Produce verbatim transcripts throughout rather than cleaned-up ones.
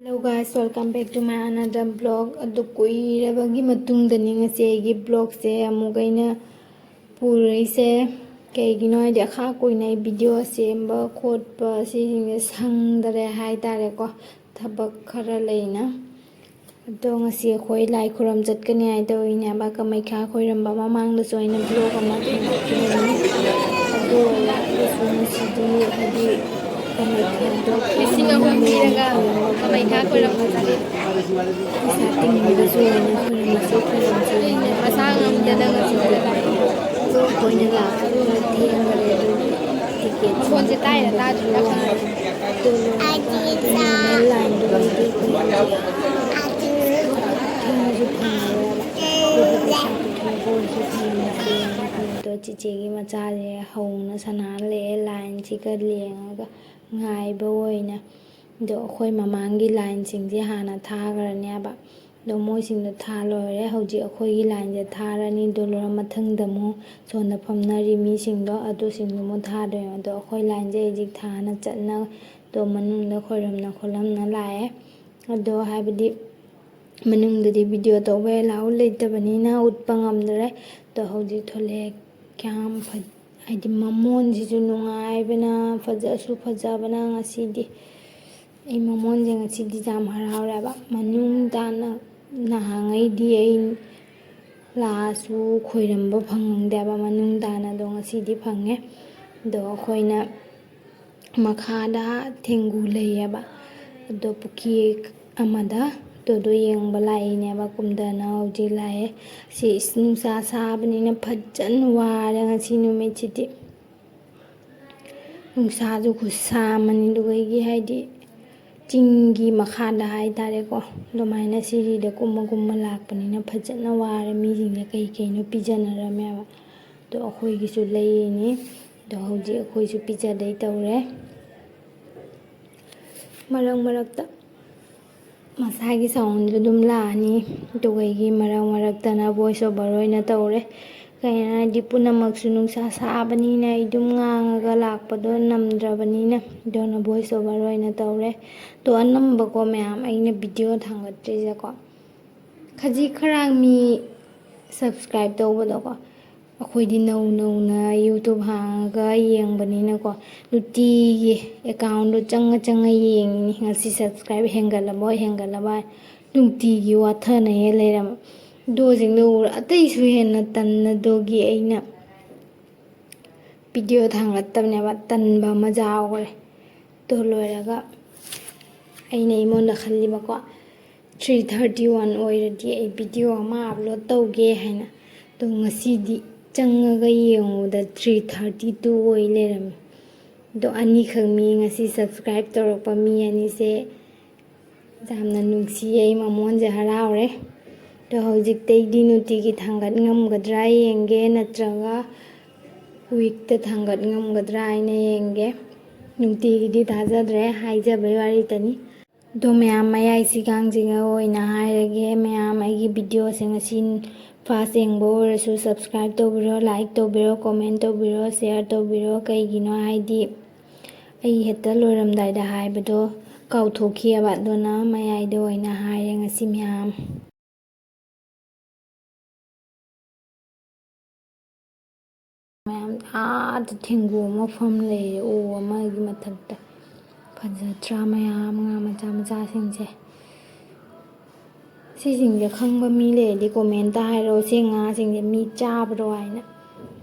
Hello guys, welcome back to my another vlog. ꯑꯗꯨ ꯀꯨꯏꯔꯕꯒꯤ ꯃꯇꯨꯡꯗꯅꯤ ꯉꯁꯤ ꯑꯩꯒꯤ vlogꯁꯦ ꯑꯃꯨꯛ ꯑꯩꯅ ꯄꯨꯔꯛꯏꯁꯦ꯫ ꯀꯩꯒꯤꯅꯣ ꯍꯥꯏꯗꯤ ꯑꯈꯥ ꯀꯨꯏꯅ ꯑꯩ video ꯁꯦꯝꯕ ꯈꯣꯠꯄ ꯁꯤꯁꯤꯡꯁꯦ ꯁꯪꯗꯔꯦ ꯍꯥꯏꯇꯥꯔꯦꯀꯣ, ꯊꯕꯛ ꯈꯔ ꯂꯩꯅ꯫ ꯑꯗꯣ ꯉꯁꯤ ꯑꯩꯈꯣꯏ ꯂꯥꯏ ꯈꯨꯔꯨꯝ ꯆꯠꯀꯅꯤ ꯍꯥꯏ ꯇꯧꯔꯤꯅꯦꯕ꯫ ꯀꯃꯩꯈꯥ ꯈꯣꯏꯔꯝꯕ ꯃꯃꯥꯡꯗꯁꯨ ꯑꯩꯅ vlog ꯑꯃ ꯊꯦꯡꯅꯈꯤꯕꯅꯤ꯫ ꯑꯗꯨ ꯑꯣꯏꯔꯒꯁꯨ ꯉꯁꯤꯗꯤ ꯍꯥꯏꯗꯤ ꯀꯃꯩꯈꯥꯗꯣ ꯂꯤꯁꯤꯡ ꯑꯍꯨꯝ ꯄꯤꯔꯒ ꯀꯃꯩꯈꯥ ꯈꯣꯏꯔꯝꯕ ꯆꯠꯂꯤ꯫ ꯄꯩꯁꯥ ꯇꯤꯡꯉꯒꯁꯨ ꯑꯣꯏꯅ ꯈꯣꯏꯔꯝꯕꯁꯦ ꯈꯣꯏꯔꯝꯁꯦ꯫ ꯃꯁꯥ ꯉꯝꯗꯅ ꯉꯁꯤꯗꯤ ꯑꯩꯈꯣꯏꯅ ꯂꯥꯛꯄꯗ ꯊꯦꯡꯈꯔꯦ꯫ ꯑꯗꯨꯒꯤ ticket ꯐꯣꯟꯁꯦ ꯇꯥꯏꯔ ꯇꯥꯗ꯭ꯔꯤꯔ ꯈꯪꯗꯦ꯫ ꯂꯥꯏꯟꯗꯨꯗꯩꯗꯤ ꯑꯩꯈꯣꯏ ꯍꯧꯖꯤꯛ ꯊꯦꯡꯅꯁꯨ ꯐꯪꯉꯔꯣꯏꯕ꯫ ꯑꯗꯨꯒꯤ ꯄꯩꯁꯥ ꯄꯨꯊꯣꯛꯑꯒ ꯑꯣꯏꯔꯁꯨ ꯊꯦꯡꯅꯁꯦꯅ ꯑꯗꯣ ꯆꯤꯆꯦꯒꯤ ꯃꯆꯥꯁꯦ ꯍꯧꯅ ꯁꯅꯥꯍꯜꯂꯛꯑꯦ ꯂꯥꯏꯟꯁꯤꯒ ꯂꯦꯡꯉꯒ ꯉꯥꯏꯕ ꯑꯣꯏꯅ꯫ ꯑꯗꯣ ꯑꯩꯈꯣꯏ ꯃꯃꯥꯡꯒꯤ ꯂꯥꯏꯟꯁꯤꯡꯁꯦ ꯍꯥꯟꯅ ꯊꯥꯈ꯭ꯔꯅꯦꯕ꯫ ꯑꯗꯣ ꯃꯣꯏꯁꯤꯡꯗꯣ ꯊꯥ ꯂꯣꯏꯔꯦ꯫ ꯍꯧꯖꯤꯛ ꯑꯩꯈꯣꯏꯒꯤ ꯂꯥꯏꯟꯁꯦ ꯊꯥꯔꯅꯤ꯫ ꯑꯗꯨ ꯂꯣꯏꯔ ꯃꯊꯪꯗ ꯑꯃꯨꯛ ꯁꯣꯝꯗ ꯐꯝꯅꯔꯤ ꯃꯤꯁꯤꯡꯗꯣ ꯑꯗꯨꯁꯤꯡꯗꯣ ꯑꯃꯨꯛ ꯊꯥꯗꯣꯏꯅꯦ꯫ ꯑꯗꯣ ꯑꯩꯈꯣꯏ ꯂꯥꯏꯟꯁꯦ ꯍꯧꯖꯤꯛ ꯊꯥꯅ ꯆꯠꯅ ꯑꯗꯣ ꯃꯅꯨꯡꯗ ꯈꯣꯏꯔꯝꯅ ꯈꯣꯠꯂꯝꯅ ꯂꯥꯛꯑꯦ꯫ ꯑꯗꯣ ꯍꯥꯏꯕꯗꯤ ꯃꯅꯨꯡꯗꯗꯤ video ꯇꯧꯕ allow ꯂꯩꯇꯕꯅꯤꯅ ꯎꯠꯄ ꯉꯝꯗ꯭ꯔꯦ꯫ ꯑꯗꯣ ꯍꯧꯖꯤꯛ ꯊꯣꯛꯂꯛꯑꯦ꯫ ꯀꯌꯥꯝ ꯐ-, ꯍꯥꯏꯗꯤ ꯃꯃꯣꯟꯁꯤꯁꯨ ꯅꯨꯡꯉꯥꯏꯕꯅ, ꯐꯖꯁꯨ ꯐꯖꯕꯅ ꯉꯁꯤꯗꯤ꯫ ꯑꯩ ꯃꯃꯣꯟꯁꯦ ꯉꯁꯤꯗꯤ ꯌꯥꯝ ꯍꯔꯥꯎꯔꯦꯕ꯫ ꯃꯅꯨꯡ ꯇꯥꯅ ꯅꯍꯥꯟꯉꯩꯗꯤ ꯑꯩ ꯂꯥꯛꯑꯁꯨ ꯈꯣꯏꯔꯝꯕ ꯐꯪꯗꯦꯕ, ꯃꯅꯨꯡ ꯇꯥꯅ꯫ ꯑꯗꯣ ꯉꯁꯤꯗꯤ ꯐꯪꯉꯦ꯫ ꯑꯗꯣ ꯑꯩꯈꯣꯏꯅ ꯃꯈꯥꯗ ꯊꯦꯡꯒꯨ ꯂꯩꯌꯦꯕ, ꯑꯗꯣ ꯄꯨꯈ꯭ꯔꯤ ꯑꯃꯗ꯫ ꯑꯗꯨꯗꯣ ꯌꯦꯡꯕ ꯂꯥꯛꯏꯅꯦꯕ꯫ ꯀꯨꯝꯗꯅ ꯍꯧꯖꯤꯛ ꯂꯥꯛꯑꯦ꯫ ꯁꯤ ꯏꯁ, ꯅꯨꯡꯁꯥ ꯁꯥꯕꯅꯤꯅ ꯐꯖꯅ ꯋꯥꯔꯦ ꯉꯁꯤ ꯅꯨꯃꯤꯠꯁꯤꯗꯤ꯫ ꯅꯨꯡꯁꯥꯁꯨ ꯈꯨꯠꯁꯥ ꯑꯃꯅꯤ꯫ ꯑꯗꯨꯒ ꯑꯩꯒꯤ ꯍꯥꯏꯗꯤ ꯆꯤꯡꯒꯤ ꯃꯈꯥꯗ ꯍꯥꯏꯇꯥꯔꯦꯀꯣ, ꯑꯗꯨꯃꯥꯏꯅ ꯁꯤꯔꯤꯗ ꯀꯨꯝꯃ ꯀꯨꯝꯃ ꯂꯥꯛꯄꯅꯤꯅ ꯐꯖꯅ ꯋꯥꯔꯦ꯫ ꯃꯤꯁꯤꯡꯁꯦ ꯀꯩ ꯀꯩꯅꯣ ꯄꯤꯖꯅꯔꯝꯃꯦꯕ꯫ ꯑꯗꯣ ꯑꯩꯈꯣꯏꯒꯤꯁꯨ ꯂꯩꯔꯤꯅꯤ꯫ ꯑꯗꯣ ꯍꯧꯖꯤꯛ ꯑꯩꯈꯣꯏꯁꯨ ꯄꯤꯖꯗꯣꯏ ꯇꯧꯔꯦ꯫ ꯃꯔꯛ ꯃꯔꯛꯇ ꯃꯁꯥꯒꯤ soundꯗꯨ ꯑꯗꯨꯝ ꯂꯥꯛꯑꯅꯤ꯫ ꯑꯗꯨꯒ ꯑꯩꯒꯤ ꯃꯔꯛ ꯃꯔꯛꯇꯅ voice over ꯑꯣꯏꯅ ꯇꯧꯔꯦ꯫ ꯀꯩꯅꯣ ꯍꯥꯏꯗꯤ ꯄꯨꯝꯅꯃꯛꯁꯨ ꯅꯨꯡꯁꯥ ꯁꯥꯕꯅꯤꯅ ꯑꯩ ꯑꯗꯨꯝ ꯉꯥꯡꯉꯒ ꯂꯥꯛꯄꯗꯣ ꯅꯝꯗ꯭ꯔꯕꯅꯤꯅ ꯑꯗꯨꯅ voice over ꯑꯣꯏꯅ ꯇꯧꯔꯦ꯫ ꯑꯗꯣ ꯑꯅꯝꯕꯀꯣ ꯃꯌꯥꯝ ꯑꯩꯅ video ꯊꯥꯡꯒꯠꯇ꯭ꯔꯤꯁꯦꯀꯣ ꯈꯖꯤꯛ ꯈꯔꯥꯛ ꯃꯤ subscribe ꯇꯧꯕꯗꯣꯀꯣ ꯑꯩꯈꯣꯏꯗꯤ ꯅꯧ ꯅꯧꯅ YouTube ꯍꯥꯡꯉꯒ ꯌꯦꯡꯕꯅꯤꯅꯀꯣ ꯅꯨꯡꯇꯤꯒꯤ accountꯗꯣ ꯆꯪꯉ ꯆꯪꯉ ꯌꯦꯡꯉꯤꯅꯤ꯫ ꯉꯁꯤ subscribe ꯍꯦꯟꯒꯠꯂꯕꯣ ꯍꯦꯟꯒꯠꯂꯕ ꯍꯥꯏ ꯅꯨꯡꯇꯤꯒꯤ ꯋꯥꯊꯅ ꯍꯦꯛ ꯂꯩꯔꯝꯃꯦ꯫ ꯑꯗꯨꯁꯤꯡꯗꯣ ꯎꯔ ꯑꯇꯩꯁꯨ ꯍꯦꯟꯅ ꯇꯟꯅꯗꯨꯒꯤ ꯑꯩꯅ video ꯊꯥꯡꯒꯠꯇꯕꯅꯦꯕ꯫ ꯇꯟꯕ ꯑꯃ ꯌꯥꯎꯈ꯭ꯔꯦ꯫ ꯑꯗꯨ ꯂꯣꯏꯔꯒ ꯑꯩꯅ ꯑꯩꯉꯣꯟꯗ ꯈꯜꯂꯤꯕꯀꯣ three thirty one ꯑꯣꯏꯔꯗꯤ ꯑꯩ video ꯑꯃ upload ꯇꯧꯒꯦ ꯍꯥꯏꯅ꯫ ꯑꯗꯣ ꯉꯁꯤꯗꯤ ꯆꯪꯉꯒ ꯌꯦꯡꯉꯨꯕꯗ three thirty two ꯑꯣꯏ ꯂꯩꯔꯝꯃꯤ꯫ ꯑꯗꯣ ꯑꯅꯤꯈꯛ ꯃꯤ ꯉꯁꯤ subscribe ꯇꯧꯔꯛꯄ ꯃꯤ ꯑꯅꯤꯁꯦ ꯌꯥꯝꯅ ꯅꯨꯡꯁꯤꯌꯦ꯫ ꯑꯩ ꯃꯃꯣꯟꯁꯦ ꯍꯔꯥꯎꯔꯦ꯫ ꯑꯗꯣ ꯍꯧꯖꯤꯛꯇꯩꯗꯤ ꯅꯨꯡꯇꯤꯒꯤ ꯊꯥꯡꯒꯠ ꯉꯝꯒꯗ꯭ꯔꯥ ꯌꯦꯡꯒꯦ, ꯅꯠꯇ꯭ꯔꯒ weekꯇ ꯊꯥꯡꯒꯠ ꯉꯝꯒꯗ꯭ꯔꯥ ꯍꯥꯏꯅ ꯌꯦꯡꯒꯦ꯫ ꯅꯨꯡꯇꯤꯒꯤꯗꯤ ꯊꯥꯖꯗ꯭ꯔꯦ, ꯍꯥꯏꯖꯕꯩ ꯋꯥꯔꯤꯇꯅꯤ꯫ ꯑꯗꯣ ꯃꯌꯥꯝ ꯃꯌꯥꯏꯁꯤ ꯀꯥꯡꯁꯤꯒ ꯑꯣꯏꯅ ꯍꯥꯏꯔꯒꯦ꯫ ꯃꯌꯥꯝ ꯑꯩꯒꯤ videoꯁꯦ ꯉꯁꯤ first ꯌꯦꯡꯕ ꯑꯣꯏꯔꯁꯨ subscribe ꯇꯧꯕꯤꯔꯣ, like ꯇꯧꯕꯤꯔꯣ, comment ꯇꯧꯕꯤꯔꯣ, share ꯇꯧꯕꯤꯔꯣ꯫ ꯀꯩꯒꯤꯅꯣ ꯍꯥꯏꯗꯤ ꯑꯩ ꯍꯦꯛꯇ ꯂꯣꯏꯔꯝꯗꯥꯏꯗ ꯍꯥꯏꯕꯗꯣ ꯀꯥꯎꯊꯣꯛꯈꯤꯑꯕ꯫ ꯑꯗꯨꯅ ꯃꯌꯥꯏꯗ ꯑꯣꯏꯅ ꯍꯥꯏꯔꯦ ꯉꯁꯤ ꯃꯌꯥꯝ꯫ ꯃꯌꯥꯝ ꯑꯥꯗ ꯊꯦꯡꯒꯨ ꯑꯃ ꯐꯝ ꯂꯩꯔꯦ ꯎ ꯑꯃꯒꯤ ꯃꯊꯛꯇ꯫ ꯐꯖꯗ꯭ꯔꯥ ꯃꯌꯥꯝ ꯉꯥ ꯃꯆꯥ ꯃꯆꯥꯁꯤꯡꯁꯦ? ꯁꯤꯁꯤꯡꯁꯦ ꯈꯪꯕ ꯃꯤ ꯂꯩꯔꯗꯤ commentꯇ ꯍꯥꯏꯔꯛꯑꯣ꯫ ꯁꯤ ꯉꯥꯁꯤꯡꯁꯦ ꯃꯤ ꯆꯥꯕ꯭ꯔꯣ ꯍꯥꯏꯅ,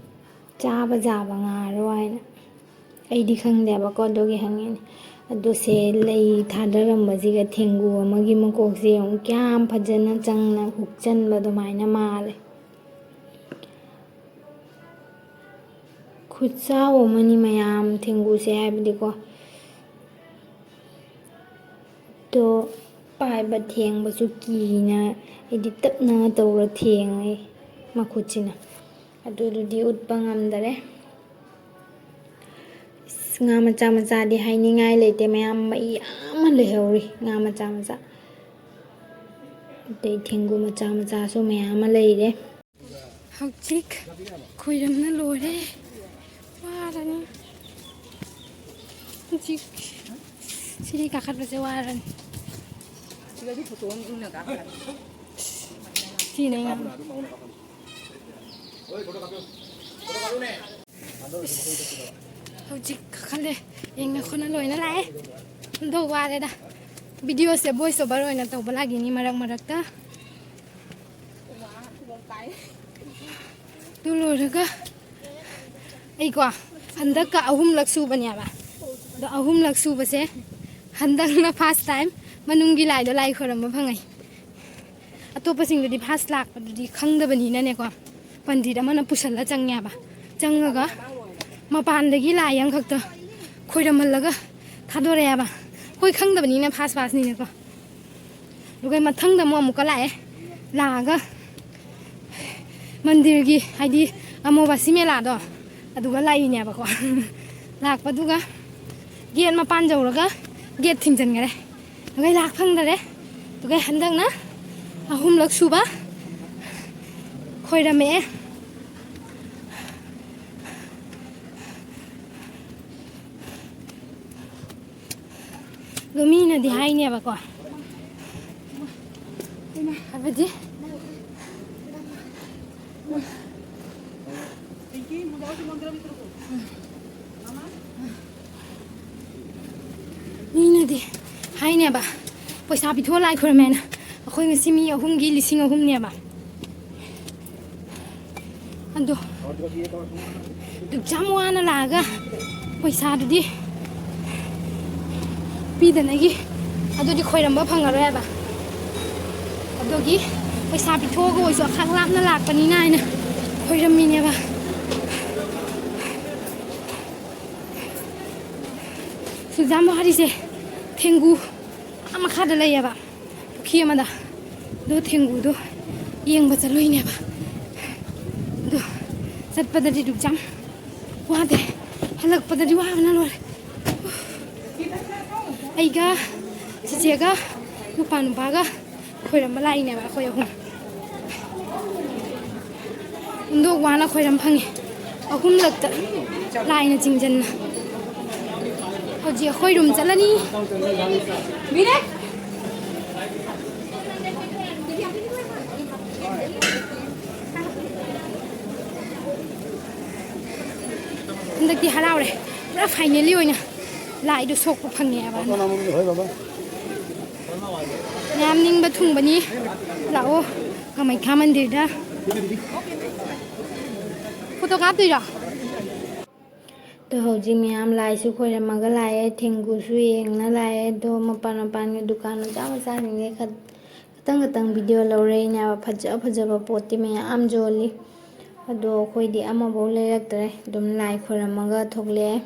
ꯆꯥꯕ ꯌꯥꯕ ꯉꯥꯔꯣ ꯍꯥꯏꯅ꯫ ꯑꯩꯗꯤ ꯈꯪꯗꯦꯕꯀꯣ, ꯑꯗꯨꯒꯤ ꯍꯪꯉꯤꯅꯦ꯫ ꯑꯗꯣ ꯁꯦ ꯂꯩ ꯊꯥꯗꯔꯝꯕꯁꯤꯒ ꯊꯦꯡꯒꯨ ꯑꯃꯒꯤ ꯃꯀꯣꯛꯁꯦ ꯌꯦꯡꯉꯨ, ꯀꯌꯥꯝ ꯐꯖꯅ ꯆꯪꯅ ꯍꯨꯛꯆꯟꯕ ꯑꯗꯨꯃꯥꯏꯅ ꯃꯥꯜꯂꯦ꯫ ꯈꯨꯠꯆꯥꯎ ꯑꯃꯅꯤ ꯃꯌꯥꯝ ꯊꯦꯡꯒꯨꯁꯦ, ꯍꯥꯏꯕꯗꯤꯀꯣ꯫ ꯑꯗꯣ ꯄꯥꯏꯕ ꯊꯦꯡꯕꯁꯨ ꯀꯤꯅ ꯑꯩꯗꯤ ꯇꯞꯅ ꯇꯧꯔ ꯊꯦꯡꯉꯦ ꯃꯈꯨꯠꯁꯤꯅ꯫ ꯑꯗꯨꯗꯨꯗꯤ ꯎꯠꯄ ꯉꯝꯗꯔꯦ꯫ ꯑꯁ, ꯉꯥ ꯃꯆꯥ ꯃꯆꯥꯗꯤ ꯍꯥꯏꯅꯤꯡꯉꯥꯏ ꯂꯩꯇꯦ, ꯃꯌꯥꯝ ꯃꯌꯥꯝ ꯑꯃ ꯂꯩꯍꯧꯔꯤ ꯉꯥ ꯃꯆꯥ ꯃꯆꯥ꯫ ꯑꯗꯩ ꯊꯦꯡꯒꯨ ꯃꯆꯥ ꯃꯆꯥꯁꯨ ꯃꯌꯥꯝ ꯑꯃ ꯂꯩꯔꯦ꯫ ꯍꯧꯖꯤꯛ ꯈꯣꯏꯔꯝꯅ ꯂꯣꯏꯔꯦ꯫ ꯋꯥꯔꯅꯤ꯫ ꯍꯧꯖꯤꯛ ꯁꯤꯗꯤ ꯀꯥꯈꯠꯄꯁꯦ ꯋꯥꯔꯅꯤ꯫ ꯁꯤꯗꯗꯤ ꯐꯣꯇꯣ ꯑꯃ ꯏꯪꯅ ꯀꯥꯞꯈ꯭ꯔꯦ꯫ ꯁꯤꯅꯦ ꯑꯩꯅ꯫ ꯍꯧꯖꯤꯛ ꯀꯥꯈꯠꯂꯦ꯫ ꯌꯦꯡꯅ ꯈꯣꯠꯅ ꯂꯣꯏꯅ ꯂꯥꯛꯑꯦ꯫ ꯑꯗꯣ ꯋꯥꯔꯦꯗ꯫ ꯚꯤꯗꯤꯑꯣꯁꯦ voice over ꯑꯣꯏꯅ ꯇꯧꯕ ꯂꯥꯛꯏꯅꯤ ꯃꯔꯛ ꯃꯔꯛꯇ꯫ ꯑꯗꯨ ꯂꯣꯏꯔꯒ ꯑꯩꯀꯣ ꯍꯟꯗꯛꯀ ꯑꯍꯨꯝꯂꯛ ꯁꯨꯕꯅꯦꯕ꯫ ꯑꯗꯣ ꯑꯍꯨꯝꯂꯛ ꯁꯨꯕꯁꯦ ꯍꯟꯗꯛꯅ first time ꯃꯅꯨꯡꯒꯤ ꯂꯥꯏꯗꯣ ꯂꯥꯏ ꯈꯣꯏꯔꯝꯕ ꯐꯪꯉꯦ꯫ ꯑꯇꯣꯞꯄꯁꯤꯡꯗꯨꯗꯤ first ꯂꯥꯛꯄꯗꯨꯗꯤ ꯈꯪꯗꯕꯅꯤꯅꯅꯦꯀꯣ, ꯄꯟꯗꯤꯠ ꯑꯃꯅ ꯄꯨꯁꯜꯂ ꯆꯪꯉꯦꯕ꯫ ꯆꯪꯉꯒ ꯃꯄꯥꯟꯗꯒꯤ ꯂꯥꯏ ꯑꯃꯈꯛꯇ ꯈꯣꯏꯔꯝꯍꯜꯂꯒ ꯊꯥꯗꯣꯔꯛꯑꯦꯕ꯫ ꯑꯩꯈꯣꯏ ꯈꯪꯗꯕꯅꯤꯅ first firstꯅꯤꯅꯀꯣ꯫ ꯑꯗꯨꯒ ꯃꯊꯪꯗ ꯑꯃꯨꯛ ꯑꯃꯨꯛꯀ ꯂꯥꯛꯑꯦ꯫ ꯂꯥꯛꯑꯒ ꯃꯟꯗꯤꯔꯒꯤ, ꯍꯥꯏꯗꯤ ꯑꯃꯣꯕꯥꯁꯤ ꯃꯦꯂꯥꯗꯣ ꯑꯗꯨꯒ ꯂꯥꯛꯏꯅꯦꯕꯀꯣ꯫ ꯂꯥꯛꯄꯗꯨꯒ gate ꯃꯄꯥꯟ ꯌꯧꯔꯒ gate ꯊꯤꯡꯖꯤꯟꯈꯔꯦ꯫ ꯑꯗꯨꯒ ꯂꯥꯛ ꯐꯪꯗꯔꯦ꯫ ꯑꯗꯨꯒ ꯍꯟꯗꯛꯅ ꯑꯍꯨꯝꯂꯛ ꯁꯨꯕ ꯈꯣꯏꯔꯝꯃꯛꯑꯦ꯫ ꯑꯗꯣ ꯃꯤꯅꯗꯤ ꯍꯥꯏꯅꯦꯕꯀꯣ, ꯍꯥꯏꯕꯗꯤ ꯃꯤꯅꯗꯤ ꯍꯥꯏꯅꯦꯕ, ꯄꯩꯁꯥ ꯄꯤꯊꯣꯛꯑ ꯂꯥꯏ ꯈꯨꯔꯝꯃꯦꯅ꯫ ꯑꯩꯈꯣꯏ ꯉꯁꯤ ꯃꯤ ꯑꯍꯨꯝꯒꯤ ꯂꯤꯁꯤꯡ ꯑꯍꯨꯝꯅꯦꯕ꯫ ꯑꯗꯣ ꯑꯗꯨꯛ ꯌꯥꯝ ꯋꯥꯅ ꯂꯥꯛꯑꯒ ꯄꯩꯁꯥꯗꯨꯗꯤ ꯄꯤꯗꯅꯒꯤ ꯑꯗꯨꯗꯤ ꯈꯣꯏꯔꯝꯕ ꯐꯪꯉꯔꯣꯏ ꯍꯥꯏꯕ꯫ ꯑꯗꯨꯒꯤ ꯄꯩꯁꯥ ꯄꯤꯊꯣꯛꯑꯒ ꯑꯣꯏꯁꯨ ꯑꯈꯥꯛ ꯂꯥꯞꯅ ꯂꯥꯛꯄꯅꯤꯅ ꯍꯥꯏꯅ ꯈꯣꯏꯔꯝꯃꯤꯅꯦꯕ꯫ ꯁꯨꯜꯖꯥꯝ ꯋꯥꯔꯤꯁꯦ ꯊꯦꯡꯒꯨ ꯑꯥ ꯃꯈꯥꯗ ꯂꯩꯌꯦꯕ, ꯄꯨꯈ꯭ꯔꯤ ꯑꯃꯗ꯫ ꯑꯗꯨ ꯊꯦꯡꯒꯨꯗꯣ ꯌꯦꯡꯕ ꯆꯠꯂꯨꯏꯅꯦꯕ꯫ ꯑꯗꯣ ꯆꯠꯄꯗꯗꯤ ꯑꯗꯨꯛ ꯌꯥꯝ ꯋꯥꯗꯦ, ꯍꯜꯂꯛꯄꯗꯗꯤ ꯋꯥꯕꯅ ꯂꯣꯏꯔꯦ꯫ ꯑꯩꯒ ꯆꯤꯆꯦꯒ ꯅꯨꯄꯥ ꯅꯨꯄꯥꯒ ꯈꯣꯏꯔꯝꯕ ꯂꯥꯛꯏꯅꯦꯕ ꯑꯩꯈꯣꯏ ꯑꯍꯨꯝ꯫ ꯁꯦꯝꯗꯣꯛ ꯋꯥꯅ ꯈꯣꯏꯔꯝ ꯐꯪꯉꯦ꯫ ꯑꯍꯨꯝꯂꯛꯇ ꯂꯥꯏꯅ ꯆꯤꯡꯁꯤꯟꯅ꯫ ꯍꯧꯖꯤꯛ ꯑꯩꯈꯣꯏ ꯔꯨꯝ ꯆꯠꯂꯅꯤ꯫ ꯍꯟꯗꯛꯇꯤ ꯍꯔꯥꯎꯔꯦ꯫ ꯄꯨꯔꯥ ꯐꯥꯏꯅꯦꯜꯂꯤ ꯑꯣꯏꯅ ꯂꯥꯏꯗꯣ ꯁꯣꯛꯄ ꯐꯪꯉꯦꯕ꯫ ꯌꯥꯝ ꯅꯤꯡꯕ ꯊꯨꯡꯕꯅꯤ꯫ ꯂꯥꯛꯑꯣ ꯀꯥꯃꯩꯈꯥ ꯃꯟꯗꯤꯔꯗ꯫ ꯐꯣꯇꯣ ꯀꯥꯞꯇꯣꯏꯔꯣ? ꯑꯗꯣ ꯍꯧꯖꯤꯛ ꯃꯌꯥꯝ ꯂꯥꯏꯁꯨ ꯈꯣꯏꯔꯝꯃꯒ ꯂꯥꯛꯑꯦ, ꯊꯦꯡꯒꯨꯁꯨ ꯌꯦꯡꯅ ꯂꯥꯛꯑꯦ꯫ ꯑꯗꯣ ꯃꯄꯥꯟ ꯃꯄꯥꯟꯒꯤ ꯗꯨꯀꯥꯟ ꯃꯆꯥ ꯃꯆꯥꯁꯤꯡꯁꯦ ꯈ-, ꯈꯇꯪ ꯈꯇꯪ ꯚꯤꯗꯤꯑꯣ ꯂꯧꯔꯛꯏꯅꯦꯕ꯫ ꯐꯖ ꯐꯖꯕ ꯄꯣꯠꯇꯤ ꯃꯌꯥꯝ ꯌꯣꯜꯂꯤ꯫ ꯑꯗꯣ ꯑꯩꯈꯣꯏꯗꯤ ꯑꯃꯐꯥꯎ ꯂꯩꯔꯛꯇ꯭ꯔꯦ꯫ ꯑꯗꯨꯝ ꯂꯥꯏ ꯈꯣꯏꯔꯝꯃꯒ ꯊꯣꯛꯂꯛꯑꯦ꯫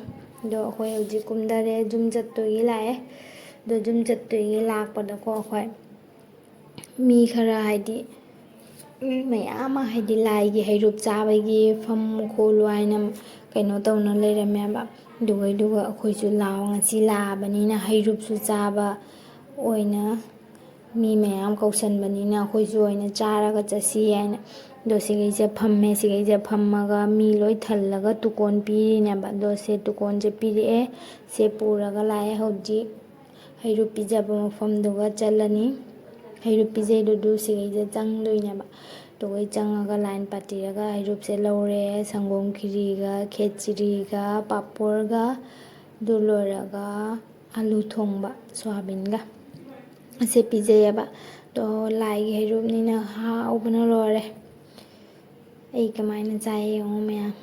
ꯑꯗꯣ ꯑꯩꯈꯣꯏ ꯍꯧꯖꯤꯛ ꯀꯨꯝꯊꯔꯦ, ꯌꯨꯝ ꯆꯠꯇꯣꯏꯒꯤ ꯂꯥꯛꯑꯦ꯫ ꯑꯗꯣ ꯌꯨꯝ ꯆꯠꯇꯣꯏꯒꯤ ꯂꯥꯛꯄꯗꯀꯣ ꯑꯩꯈꯣꯏ ꯃꯤ ꯈꯔ ꯍꯥꯏꯗꯤ, ꯃꯤ ꯃꯌꯥꯝ ꯑꯃ ꯍꯥꯏꯗꯤ ꯂꯥꯏꯒꯤ ꯍꯩꯔꯨꯛ ꯆꯥꯕꯒꯤ ꯐꯝ ꯈꯣꯠꯂꯨ ꯍꯥꯏꯅ ꯀꯩꯅꯣ ꯇꯧꯅ ꯂꯩꯔꯝꯃꯦꯕ꯫ ꯑꯗꯨꯒ, ꯑꯗꯨꯒ ꯑꯩꯈꯣꯏꯁꯨ ꯂꯥꯛꯑꯣ, ꯉꯁꯤ ꯂꯥꯛꯑꯕꯅꯤꯅ ꯍꯩꯔꯨꯛꯁꯨ ꯆꯥꯕ ꯑꯣꯏꯅ ꯃꯤ ꯃꯌꯥꯝ ꯀꯧꯁꯟꯕꯅꯤꯅ ꯑꯩꯈꯣꯏꯁꯨ ꯑꯣꯏꯅ ꯆꯥꯔꯒ ꯆꯠꯁꯤ ꯍꯥꯏꯅ꯫ ꯑꯗꯣ ꯁꯤꯈꯩꯁꯦ ꯐꯝꯃꯦ, ꯁꯤꯈꯩꯁꯦ ꯐꯝꯃꯒ ꯃꯤ ꯂꯣꯏ ꯊꯜꯂꯒ ꯇꯨꯀꯣꯟ ꯄꯤꯔꯤꯅꯦꯕ꯫ ꯑꯗꯣ ꯁꯦ ꯇꯨꯀꯣꯟꯁꯦ ꯄꯤꯔꯛꯑꯦ, ꯁꯦ ꯄꯨꯔꯒ ꯂꯥꯛꯑꯦ꯫ ꯍꯧꯖꯤꯛ ꯍꯩꯔꯨꯛ ꯄꯤꯖꯕ ꯃꯐꯝꯗꯨꯒ ꯆꯠꯂꯅꯤ꯫ ꯍꯩꯔꯨꯛ ꯄꯤꯖꯩꯗꯨꯗꯨ ꯁꯤꯈꯩꯗ ꯆꯪꯗꯣꯏꯅꯦꯕ꯫ ꯑꯗꯨꯒꯩ ꯆꯪꯉꯒ ꯂꯥꯏꯟ ꯄꯥꯠꯇꯤꯔꯒ ꯍꯩꯔꯨꯛꯁꯦ ꯂꯧꯔꯦ꯫ ꯁꯪꯒꯣꯝ ꯈꯤꯔꯤꯒ, ꯈꯦꯆ꯭ꯔꯤꯒ, ꯄꯥꯄꯣꯔꯒ, ꯑꯗꯨ ꯂꯣꯏꯔꯒ ꯑꯂꯨ ꯊꯣꯡꯕ, ꯁꯣꯌꯥꯕꯤꯟꯒ ꯑꯁꯦ ꯄꯤꯖꯩꯌꯦꯕ꯫ ꯑꯗꯣ ꯂꯥꯏꯒꯤ ꯍꯩꯔꯨꯛꯅꯤꯅ ꯍꯥꯎꯕꯅ ꯂꯣꯏꯔꯦ꯫ ꯑꯩ ꯀꯃꯥꯏꯅ ꯆꯥꯏ ꯌꯦꯡꯉꯣ ꯃꯌꯥꯝ꯫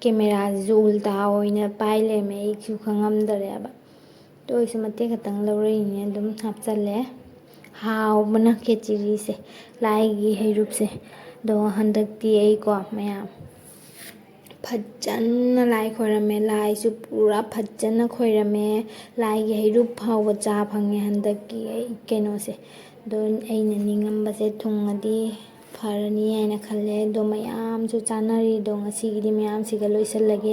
ꯀꯦꯃꯦꯔꯥꯁꯤꯁꯨ ꯎꯜꯇꯥ ꯑꯣꯏꯅ ꯄꯥꯏ ꯂꯩꯔꯝꯃꯦ, ꯑꯩꯁꯨ ꯈꯪꯉꯝꯗꯔꯦꯕ꯫ ꯑꯗꯨ ꯑꯣꯏꯔꯁꯨ ꯃꯇꯦꯛ ꯈꯛꯇꯪ ꯂꯧꯔꯛꯏꯅꯦ, ꯑꯗꯨꯝ ꯍꯥꯞꯆꯜꯂꯦ꯫ ꯍꯥꯎꯕꯅ ꯈꯦꯆ꯭ꯔꯤꯁꯦ, ꯂꯥꯏꯒꯤ ꯍꯩꯔꯨꯛꯁꯦ꯫ ꯑꯗꯣ ꯍꯟꯗꯛꯇꯤ ꯑꯩꯀꯣ ꯃꯌꯥꯝ ꯐꯖꯅ ꯂꯥꯏ ꯈꯣꯏꯔꯝꯃꯦ, ꯂꯥꯏꯁꯨ ꯄꯨꯔꯥ ꯐꯖꯅ ꯈꯣꯏꯔꯝꯃꯦ꯫ ꯂꯥꯏꯒꯤ ꯍꯩꯔꯨꯛ ꯐꯥꯎꯕ ꯆꯥ ꯐꯪꯉꯦ ꯍꯟꯗꯛꯀꯤ ꯑꯩ ꯀꯩꯅꯣꯁꯦ꯫ ꯑꯗꯣ ꯑꯩꯅ ꯅꯤꯡꯉꯝꯕꯁꯦ ꯊꯨꯡꯉꯗꯤ ꯐꯔꯅꯤ ꯍꯥꯏꯅ ꯈꯜꯂꯦ꯫ ꯑꯗꯣ ꯃꯌꯥꯝꯁꯨ ꯆꯥꯅꯔꯤ꯫ ꯑꯗꯣ ꯉꯁꯤꯒꯤꯗꯤ ꯃꯌꯥꯝꯁꯤꯒ ꯂꯣꯏꯁꯤꯜꯂꯒꯦ꯫